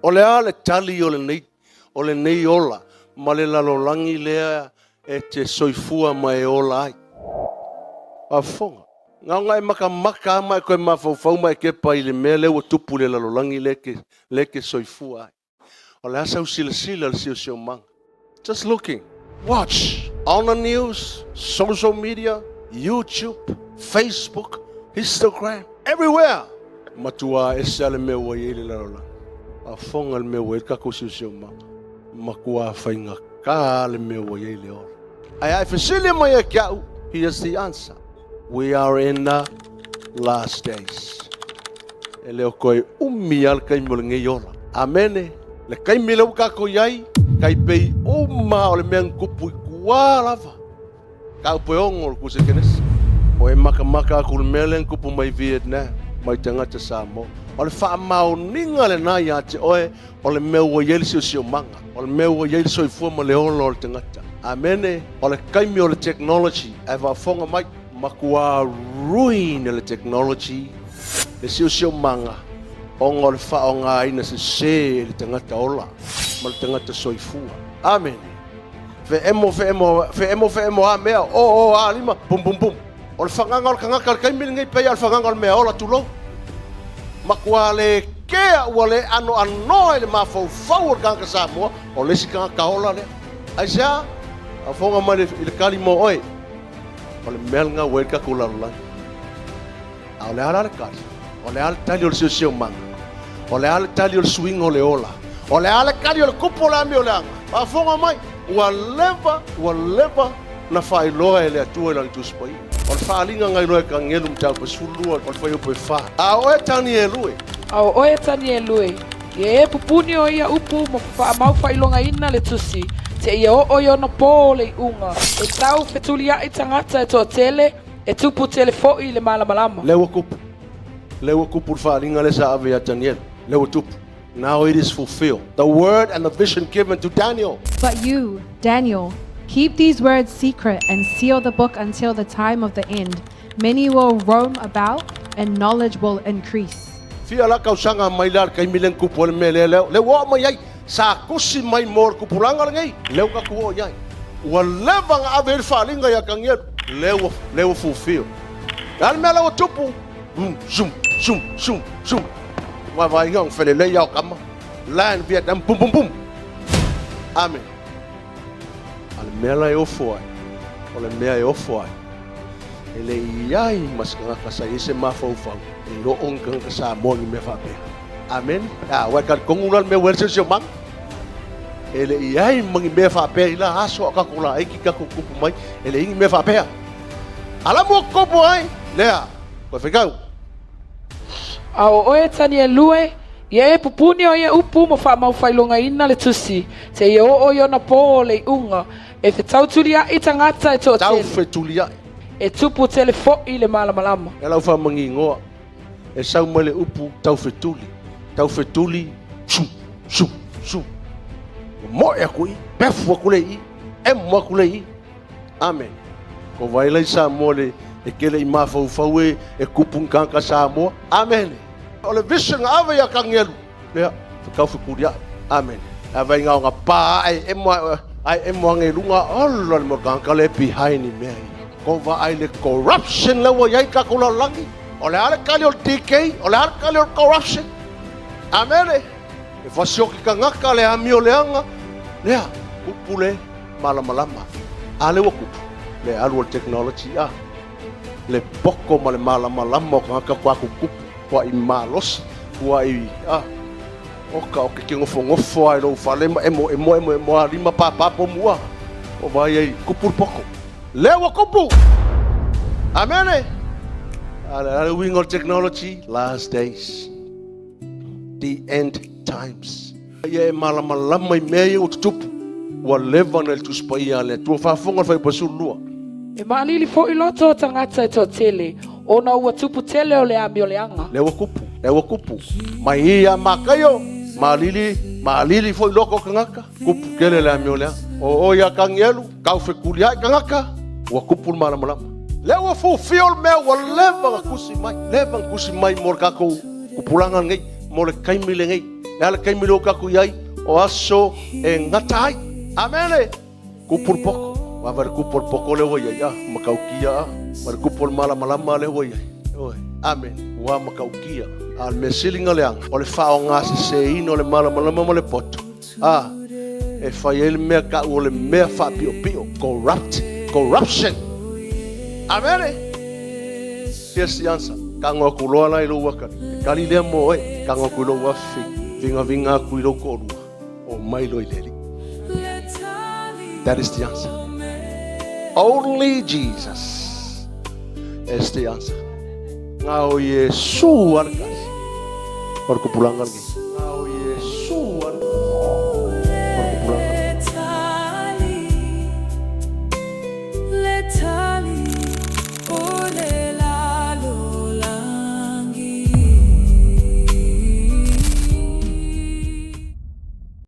O le a le tali o lenei, o lenei ola ma le lalolagi lea e te soifua ma e ola ai? Faafofoga. Na ona e matamata lava ma e toe mafaufau ma e tepa i le mea lea ua tupu i le lalolagi lea e te soifua ai. O le a sau silasila i le siosiomaga? Just looking. Watch on the news, social media, YouTube, Facebook, Instagram, everywhere. Matua ese lava le mea ua i ai le lalolagi. Faafofoga i le mea ua i ai le tatou siosiomaga. Matua faigata le mea ua i ai le ola. Ae a e fesili mai ia te au, here's the answer. We are in the last days. E le o toe umi lava le taimi o lenei ola. Amene. Le taimi lea ua tatou i ai, tai pei uma o le mea na tupu i tua lava. Mataupu e 6 o le Tusi a Kenesi. O e matamata atu i le mea lea na tupu mai Vietnam, mai tagata Samoa. O le faamaoniga lena ia te oe o le mea ua i ai le siosiomaga, o le mea ua i ai le soifua ma le ola o le tagata. Amene. O le taimi o le technology, ae faafofoga mai, matua ruin le technology, le siosiomaga, ona o le faaaogaina sese e le tagata ola ma le tagata soifua. Amene. Feemo, feemo, feemo, feemo a mea, o, o, a, lima, pum, pum, pum. O le fagaga o le tagata i le taimi lenei pei lava o le fagaga o le mea ola, tulou. Matua le kea ua le anoanoa i le mafaufau o le tagata Samoa, o le isi tagata ola lea. Aisea? Faafofoga mai i le tali mo oe. O le mea lena ua i ai le tatou lalolagi. A o le a la le tali? O le a le tali o le siosiomaga? O le a le tali o le suiga o le ola? O le a le tali o le tupu o le amioleaga? Faafofoga mai, ua leva, ua leva na faailoa e le Atua i Lana Tusi Paia. O le faaaliga na iloa e Kanielu mataupu e 12 o le fuaiupu e 4. A o oe Tanielu e. A o oe Tanielu e, ia e pupuni o ia upu ma faamaufailogaina le tusi, seia oo i ona pō o le iuga, e tau fetuliai tagata e toatele, E tupu tele foi le malamalama. Lea ua tupu. Lea ua tupu le faaaliga lea sa ave ia Tanielu. Lea ua tupu. Now it is fulfilled. The word and the vision given to Daniel. But you, Daniel, keep these words secret and seal the book until the time of the end. Many will roam about and knowledge will increase. Fia la tausaga mai la le taimi lea na tupu ai le mea lea, lea ua oo mai ai, sa tusi mai mo le tupulaga lenei, lea ua tatou oo i ai. Ua leva na ave ai le faaaliga ia Tanielu, lea ua, lea ua fulfill. Le a le mea la ua tupu? Zoom, zoom, zoom, zoom, zoom. Vaavaaiga ona felelei lava o tama. Land Vietnam, bum, bum, bum. Amen. A le mea la e ofo ai, o le mea e ofo ai, e le i ai ma se tagata sa i ai se mafaufau e oo ni tagata Samoa ni mea faapea. Amen. A, ua e talitonu la le mea ua i ai le siosiomaga? E le i ai ma ni mea faapea i la aso a tatou laiti tatou tupu mai, e leai ni mea faapea. A la mua tupu ai, lea, koe faitau. A o oe Tanielu e, ia e pupuni o ia upu ma faamaufailogaina le tusi, seia oo i ona pō o le iuga, e fetautuliaʻi tagata e toatele. Taufetuliaʻi. E tupu tele foi le malamalama. E lau faamagigoa, e sau mai le upu taufetuli, taufetuli, su, su, su. Momoe aku i, pefu aku le i, emo aku le i. Amen. Ko vai lai Samoa le e kele i mafaufau e e kupu ni tagata Samoa. Amen. O le vision na ave ia Kanielu, lea, fetau fetuliaʻi. Amen. Ave i ngā pa ae emo ae emo ange lunga, ala le mo tagata le behind ni mea ia. Ko vaai le corruption le ua i ai tatou lalolagi. O le a le tali o le DK, o le a le tali o le corruption. Amen. E fasioki tagata le amioleaga, lea, kupu le malamalama. A le ua kupu, le alu o le technology a. Le poko ma le malamalama o tagata kua kukupu, kua i malosi, kua i, a. Oka o ke ke nofonofo a i lou fale ma emo emo emo emo a lima pāpā pomu a. O vai ai kupu le poko. Lea ua kupu! Amene! A le a le uiga o le technology, last days. The end times. Ia e malamalama i mea ia ua tutupu. Ua leva ona i le Tusi Paia a le Atua. Faafofoga le Fuaiupu 12. E maalili foi loto o tagata e toatele, ona ua tupu tele o le amioleaga. Lea ua tupu, lea ua tupu. Mai ia Mataio, maalili, maalili foi loto o tagata, tupu tele le amioleaga. O oe ia Kanielu, taufetuliaʻi tagata, ua tupu le malamalama. Lea ua fulfill le mea ua leva ona tusi mai, leva ona tusi mai mo le tatou tupulaga lenei, mo le taimi lenei. Le a le taimi lea ua tatou i ai, o aso e gata ai. Amene. Tupu le poto. Vaavaai i le tupu o le poto lea ua i ai, a, matautia a, ma le tupu o le malamalama lea ua i ai. Ioe. Amene. Ua matautia. A o le mea sili ona leaga, o le faaaogaseseina o le malamalama ma le poto, a, e fai ai le mea tau o le mea faapiopio, corrupt, corruption. Amene. Here's the answer. Tago atu loa la i lou atalii. Le tali lea mo oe. Tago atu i lou afi. Vigaviga atu i lou toalua. O mai loa i le Alii. That is the answer. Only Jesus is the answer. Na o Iesu lava le tali. O le tupulaga lenei.